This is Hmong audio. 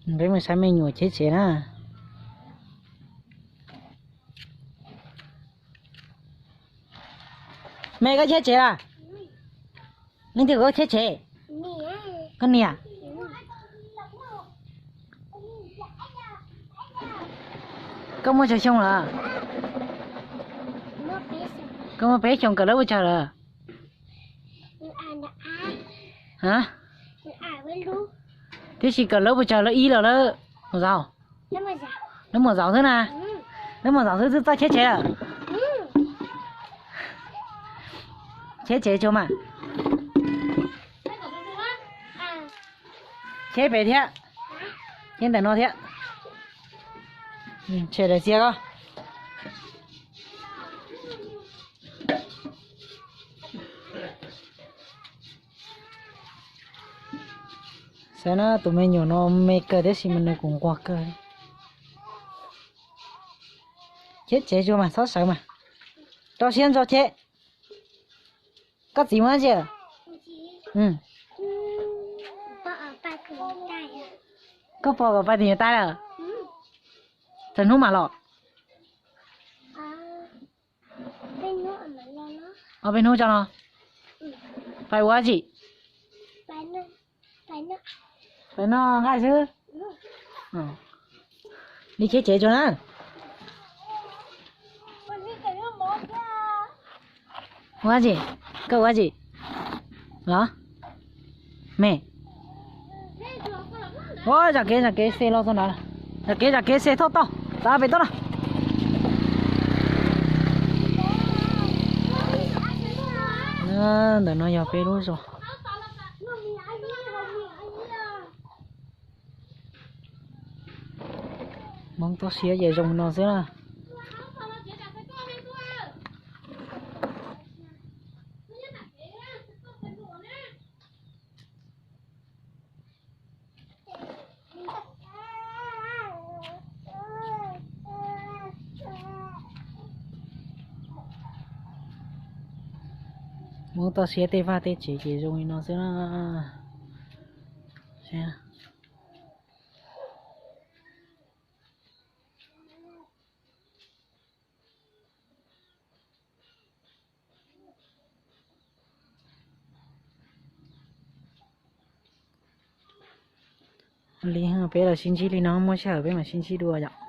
Peb mus saib me nyuam cheb tsev na. Me, koj cheb tsev a? Leej twg koj cheb tsev? Koj niam. Koj muaj tsawg xyoo lawm? Koj muaj peb xyoos, kawm lab puas tsawg lawm? A, tiam sis kawm lab puas tsawg, lab ib los lab mus zaus? Lab mus zaus xwb na. Lab mus zaus xwb twb txawj cheb tsev lawm. Cheb tsev tsuag mas. Cheb pem thiab. Cheb ntawm no thiab. Tshem daim txiag ko. Saib na, tus me nyuam no me kawg tiam sis mas nws kuj nquag kawg. Cheb tsev tsuag mas txhob sawv mas. Rau siab ntso cheb. Koj txiv muaj dab tsi? Koj pog kom pais tus nyuam tais lawm? Thaum hnub mam los? Ob peb hnub tso no. Pais ua dab tsi? Pais noj nqaij xwb. Li cheb tsev tsuag na. Ua dab tsi? Koj ua dab tsi? Los me. Ua zam kev, zam kev xe los txog ntawd. Zam kev, zam kev xe thauj tau, tav pem toj no. Ntawm no yog peb lub zos. Hmoob toj siab ces zoo no xwb na. Hmoob toj siab tej vaj tej tsev ces zoo li no xwb na. Li peb los sib ntsib li no, muaj sij hawm peb mam sib ntsib dua yom.